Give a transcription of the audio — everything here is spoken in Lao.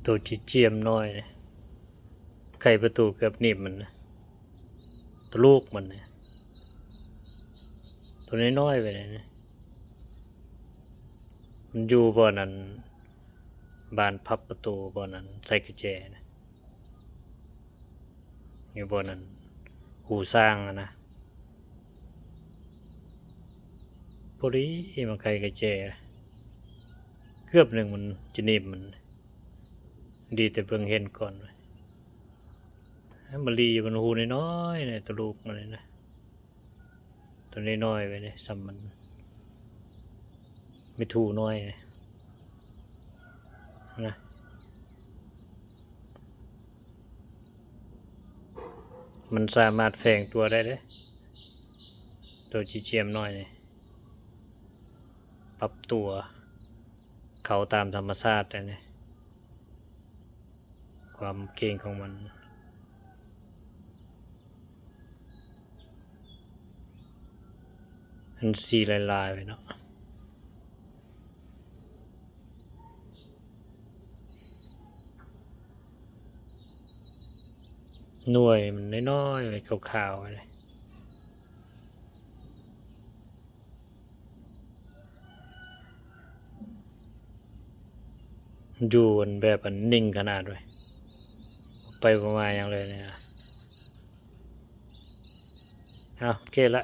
ໂຕຈີຈຽມນ້ອຍນີ້ ໄຂປະຕູເກືອບໜີບມັນນະ ໂຕລູກມັນນີ້ ໂຕນ້ອຍໆໄປນີ້ ມັນຢູ່ບ່ອນນັ້ນ ບານພັບປະຕູ ບ່ອນນັ້ນໃສ່ກະແຈນະ ຢູ່ບ່ອນນັ້ນ ຫູຊ້າງຫັ້ນນະ ພໍດີມາໄຂກະແຈ ເກືອບໜຶ່ງມັນຈະໜີບມັນ ດີແຕ່ເບິ່ງເຫັນກ່ອນ ມາລີ້ຢູ່ມັນຫູນ້ອຍໆ ໂຕລູກມັນນີ້ນະ ໂຕນ້ອຍໆໄປນີ້ ສ່ຳມັນ ມີທູນ້ອຍນະ ມັນສາມາດແຝງຕົວໄດ້ເດ້ ໂຕຈີຈຽມນ້ອຍນີ້ ປັບຕົວເຂົ້າຕາມທຳມະຊາດໄດ້ນີ້ ຄວາມເກັ່ງຂອງມັນ ມັນສີຫຼາຍໆໄປເນາະ ໜ່ວຍມັນນ້ອຍໆໄປ ຂາວໆໄປເລີຍ. ຢູ່ອັນແບບອັນນິ່ງຂະໜາດເວີຍ ໄປບໍ່ມາຫຍັງເລີຍນີ້ນະ. ເອົາ ໂອເຄລະ